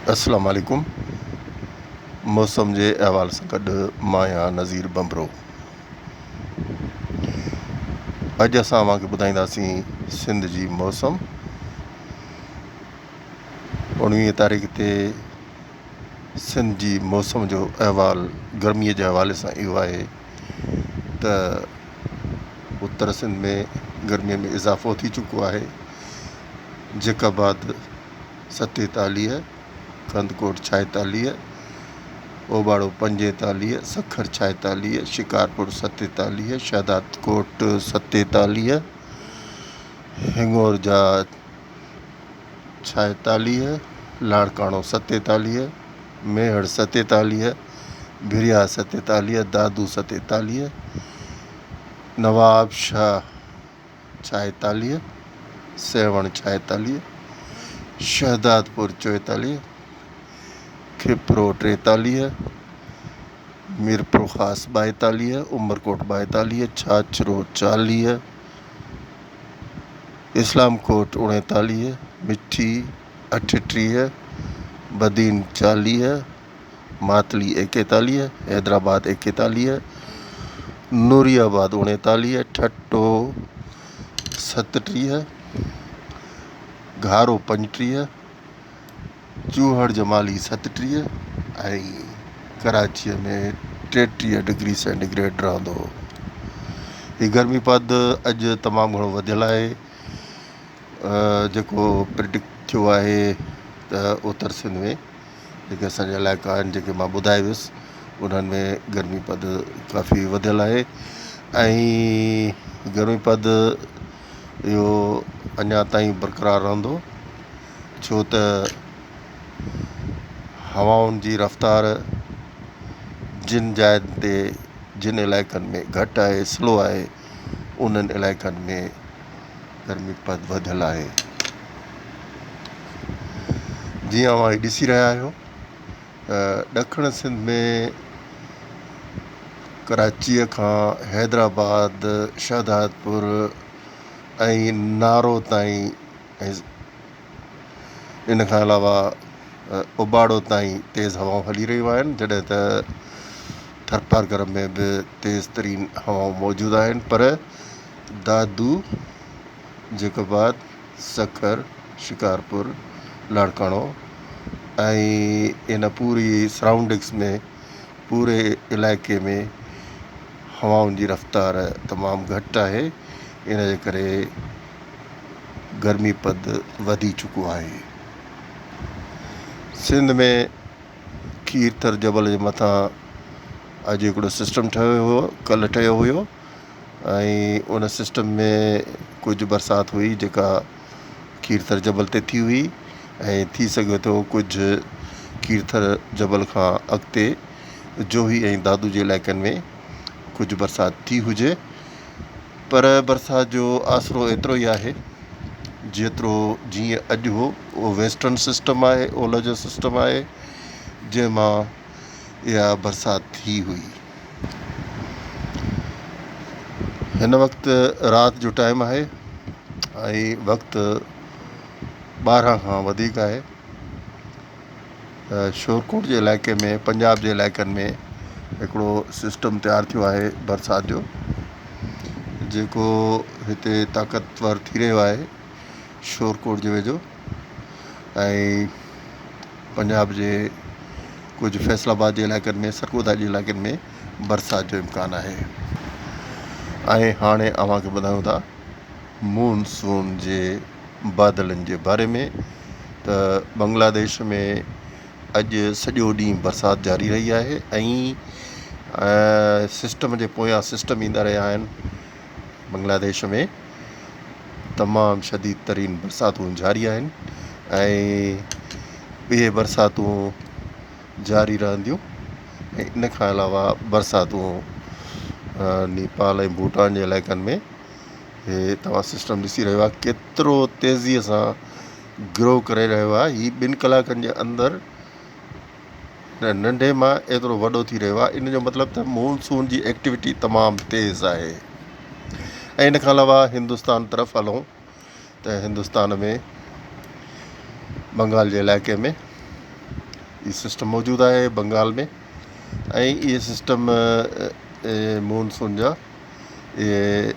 اسلام عليڪم موسم جي احوال سان گڏ مان آهيان نذير ڀنڀرو اڄ اسان اوهان کي ٻڌائينداسين سنڌ جي موسم اڻويهه تاريخ تي سنڌ جي موسم جو احوال گرمي جي حوالي سان اهو آهي ته اتر سنڌ ۾ گرمي ۾ اضافو ٿي چڪو آهي جيڪب آباد 47، ڪنڌڪوٽ 46، اوٻاڙو 45، سکر 46، شڪارپور 47، شهدادڪوٽ 47، هڱورجا 46، لاڙڪاڻو 47، ميهڙ 47، ڀريا 47، دادو 47، نوابشاهه 46، سيوهڻ 46، شهدادپور 44، کپرو 43، ميرپورخاص 42، عمرڪوٽ 42، ڇاڇرو 40، اسلام ڪوٽ 39، مٺي 38، بدين 40، ماتلي 41، حيدرآباد 41، نوري آباد 39، ٺٽو 37، گهارو 35، چوهڙ جمالي 37 ۽ ڪراچيء ۾ 33 ڊگري سينٽي گريڊ رهندو. هي گرمي پد اڄ تمام گهڻو وڌيل آهي جيڪو پرڊڪٽ ٿيو آهي ته اتر سنڌ ۾ جيڪي اسان جا علائقا آهن جيڪي مان ٻڌائي ويس انهن ۾ گرمي پد ڪافي وڌيل آهي ۽ گرمي پد اهو اڃا تائين برقرار رهندو ڇو ته هوائن جي رفتار جن جاين تي جن علائقن ۾ گهٽ آهي سلو آهي انهن علائقن ۾ گرمي پد وڌيل آهي. جيئن اوهان هي ڏسي رهيا آهيو ته ڏکڻ سنڌ ۾ ڪراچيء کان حيدرآباد، شهدادپور ۽ نارو تائين ۽ ان کان علاوه اوٻاڙو تائين تيز هوائون هلي رهيون آهن جڏهن ته ٿرپارڪر ۾ به تيز ترين هوائون موجود آهن پر دادو، جيڪب آباد، سکر، شڪارپور، لاڙڪاڻو ۽ ان پوري سرائونڊنگس ۾ پوري علائقي ۾ هوائن جي رفتار تمام گهٽ آهي ان جي ڪري گرمي پد وڌي چڪو آهي. سنڌ ۾ کيرٿر جبل جي مٿان اڄ هڪڙو سسٽم ٺهيو هيو ڪلهه ٺهيو هيو ۽ ان سسٽم ۾ ڪجهه برسات هئي جيڪا کيرٿر جبل تي ٿي هئي ۽ ٿي سگهي ٿو ڪجهه کيرٿر جبل کان اڳتي جوهي ۽ دادو جي علائقن ۾ ڪجهه برسات ٿي هجي پر برسات جو آسرو ايترو ئي آهي جيترو جيئن اڄ هو اهو ويسٽرن سسٽم آهي اولهه جو سسٽم آهي جنهن مان اها برسات ٿي هئي. هن وقت رات جو ٽائيم آهي ۽ وقت 12 کان وڌيڪ آهي ته شورڪوٽ جي علائقي ۾ پنجاب جي علائقن ۾ هڪڙو سسٽم تيار ٿيو آهي برسات جو جيڪو هتي طاقتور ٿي رهيو آهي شورڪوٽ جي ويجهو ۽ پنجاب جي ڪجهه فيصل آباد جي علائقن ۾ سرگوڌا جي علائقن ۾ برسات جو امڪان آهي ۽ هاڻي اوهان کي ٻڌايون ٿا مون سون جي بادلن جي باري ۾ ته بنگلاديش ۾ اڄ سڄو ڏينهن برسات جاري رهي آهي ۽ سسٽم جي پويان سسٽم ايندا رهيا آهن بنگلاديش ۾ تمام شديد ترين برساتون جاري آهن ۽ اهي برساتون جاري رهنديون ۽ ان کان علاوه برساتون نيپال ۽ ڀوٽان جي علائقن ۾ هي توهان سسٽم ڏسي رهيو آهي ڪيترو تيزيء سان گرو ڪري رهيو آهي هي ٻن ڪلاڪن جي اندر ننڍي مان ايترو وڏو ٿي رهيو آهي ان جو مطلب ته مونسون جي ايڪٽيوٽي تمام تيز آهي ۽ ان کان علاوه هندستان طرف هلون ته هندستان ۾ بنگال جي علائقي ۾ هي سسٽم موجود آهي بنگال ۾ ۽ اهي سسٽم مونسون جا اهي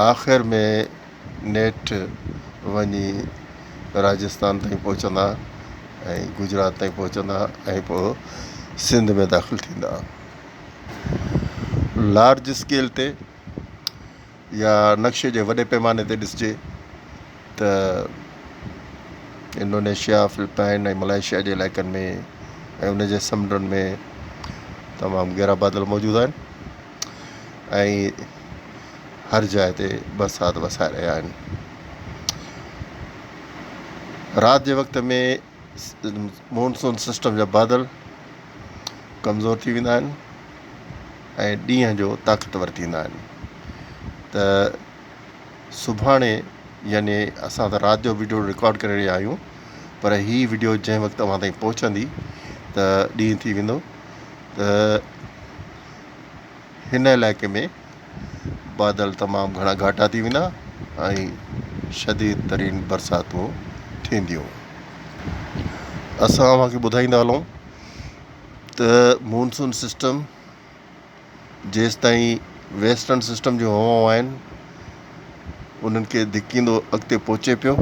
آخر ۾ نيٺ وڃي راجسٿان تائين پهچندا ۽ گجرات تائين پهچندا ۽ پوء سنڌ ۾ داخل ٿيندا. لارج اسڪيل تي يا نقشي جي وڏي پيماني تي ڏسجي ته انڊونيشيا، فلپائن ۽ ملائيشيا جي علائقن ۾ ۽ ان جي سمنڊن ۾ تمام گهرا بادل موجود آهن ۽ هر جاء تي برسات وسائي رهيا آهن. رات جي وقت ۾ مونسون سسٽم جا بادل ڪمزور ٿي ويندا آهن ۽ ڏينهن جو طاقتور ٿيندا آهن ته سڀاڻي يعني اسان ته رات جو وڊيو رڪارڊ ڪري رهيا آهيون پر هي وڊيو جنهن وقت اوهان تائين پهچندي ته ڏينهن ٿي ويندو ته هن علائقي ۾ بادل تمام گهڻا گهاٽا ٿي ويندا ۽ شديد ترين برساتون ٿينديون. اسان اوهان کي ٻڌائيندا هلون ته مونسون سسٽم جيستائين ويسٽرن سسٽم جون هوائون آهن انهن کي ڌڪيندو اڳتي پهچي پيو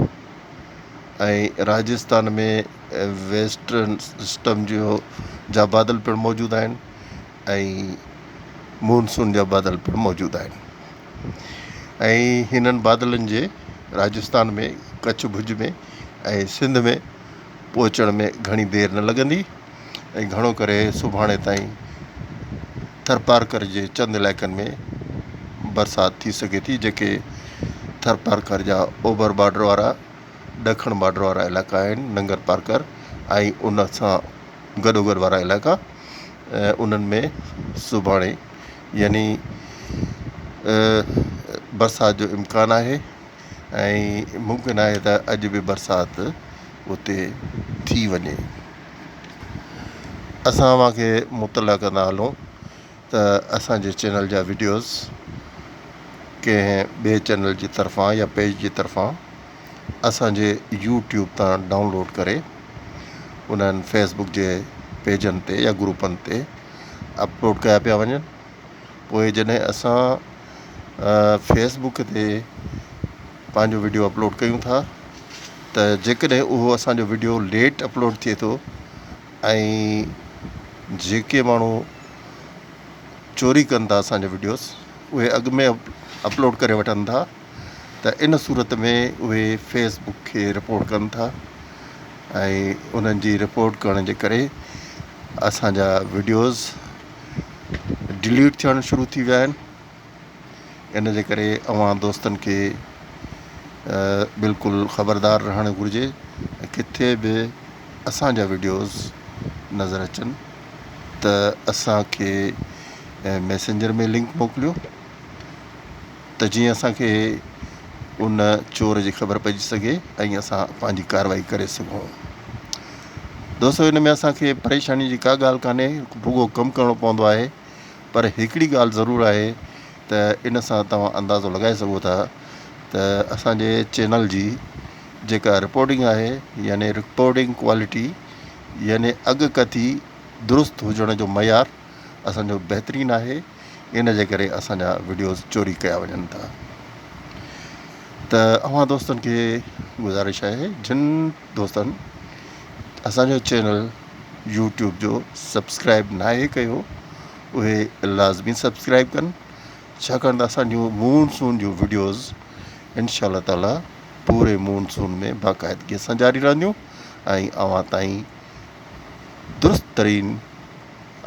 ۽ راجستان ۾ ويسٽرن سسٽم جو جا بادل پڻ موجود آهن ۽ مونسون جا بادل پڻ موجود آهن ۽ هنن بادلن جي راجستان ۾ ڪڇ ڀڄ ۾ ۽ سنڌ ۾ پهچڻ ۾ گهڻي دير نه لڳندي ۽ گهڻو ڪري سڀاڻي تائين ٿرپارڪر جي چند علائقن ۾ برسات ٿي سگهي ٿي جيڪي ٿرپارڪر جا اوڀر بارڊر وارا ڏکڻ بارڊر وارا علائقا آهن ننگر پارڪر ۽ ان سان گڏوگڏ وارا علائقا انهن ۾ سڀاڻي يعني برسات جو امڪان آهي ۽ ممڪن آهي ته اڄ به برسات اتي ٿي وڃي. اسان اوهان کي مطلع ڪندا هلون ته اسان جي چينل جا وڊيوز ڪنهن ٻئي چينل جي طرفان يا پيج جي طرفان اسان جي يوٽيوب تان ڊائونلوڊ ڪري انهن فيسبڪ جي پيجن تي يا گروپن تي اپلوڊ ڪيا پيا وڃن پوء جڏهن اسان فيسبڪ تي پنهنجو وڊيو اپلوڊ ڪيون ٿا ته جيڪڏهن اهو اسانجو وڊيو ليٽ اپلوڊ ٿئي ٿو ۽ جيڪي ماڻهو چوري ڪن ٿا اسانجا وڊيوز اهي اڳ ۾ اپلوڊ ڪري وٺن ٿا ته ان صورت ۾ اهي فيس بڪ کي رپورٽ ڪن ٿا ۽ انهن جي رپورٽ ڪرڻ جي ڪري اسان جا وڊيوز ڊليٽ ٿيڻ شروع ٿي ويا آهن ان جي ڪري اوهان دوستن کي بلڪل خبردار رهڻ گهرجي ۽ ڪٿي به اسان جا وڊيوز نظر اچن ته اسان کي ميسينجر ۾ لنڪ موڪليو ته جيئن اسان کي ان چور جي خبر پئجي سگهي ۽ اسان پنهنجي ڪارروائي ڪري سگهون. دوستو ان ۾ اسان کي پريشاني جي ڪا ڳالهه ڪانهي رڳو ڪم ڪرڻو پوندو آهي پر هڪڙي ڳالهه ضرور آهي ته ان سان توهان اندازو لڳائي سگهو ٿا ته اسان جي چينل جي جيڪا رپورٽنگ آهي يعني رپورٽنگ ڪوالٽي يعني اڳڪٿي درست هجڻ جو معيار اسان جو بهترين آهي ان جي ڪري اسان جا وڊيوز چوري ڪيا وڃن ٿا ته اوهان دوستن کي گذارش آهي جن دوستن اسان جو چينل يوٽيوب جو سبسڪرائب ناهي ڪيو اهي لازمي سبسڪرائب ڪن ڇاڪاڻ ته اسان جون مونسون جون وڊيوز انشاء الله تعالي پوري مونسون ۾ باقاعدگي سان جاري رهنديون ۽ اوهان تائين درست ترين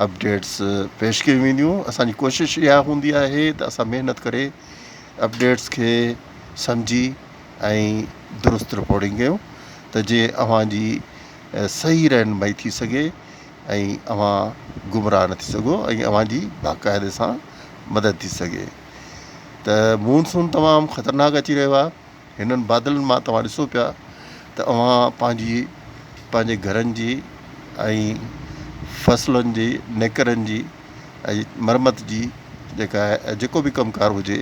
اپڊيٽس پيش ڪيون وينديون اسان جي ڪوشش اها هوندي آهي ته اسان محنت ڪري اپڊيٽس کي سمجهي ۽ درست رپورٽنگ ڪيون ته جيئن اوهان جي صحيح رهنمائي ٿي سگهي ۽ اوهان گمراهه نه ٿي سگهو ۽ اوهان جي باقاعدي سان مدد ٿي سگهي ته مونسون تمام خطرناڪ اچي رهيو آهي هنن بادلن مان توهان ڏسو پيا ته اوهان پنهنجي پنهنجي گهرن جي ۽ فصلن جي نيڪرن جي ۽ مرمت جي جيڪا آهي جيڪو به ڪم ڪار هجي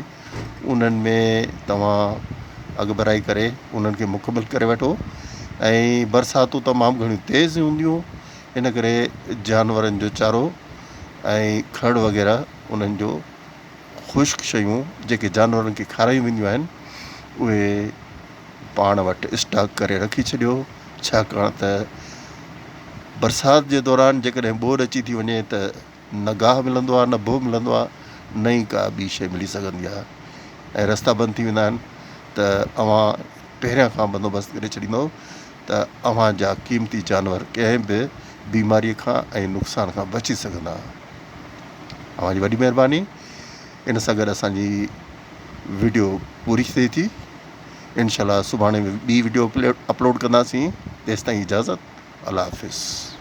انهن ۾ توهان اڳڀرائي ڪري انهن کي مڪمل ڪري وٺو ۽ برساتون تمام گهڻيون تيز هونديون ان ڪري جانورن جو چارو ۽ کڙ وغيره انهن جو خشڪ شيون جيڪي جانورن کي کارايون وينديون آهن اهي پاڻ وٽ اسٽاڪ ڪري رکي ڇڏيو ڇاڪاڻ ته برسات جي دوران جيڪڏهن ٻوڏ اچي ٿي وڃي ته نه گاهه ملندو آهي نه بوء ملندو آهي نه ئي ڪا ٻي شيء ملي سگهندي آهي ۽ رستا بند ٿي ويندا آهن ته اوهان پهريان کان بندوبست ڪري ڇڏيندو ته اوهان جا قيمتي جانور ڪنهن به بيماري کان ۽ نقصان کان بچي سگهندا. اوهان جي وڏي مهرباني. ان سان گڏ اسان جي وڊيو پوري ٿئي ٿي. انشاء الله سڀاڻي ٻي وڊيو اپلوڊ ڪنداسين. تيستائين اجازت. الله حافظ.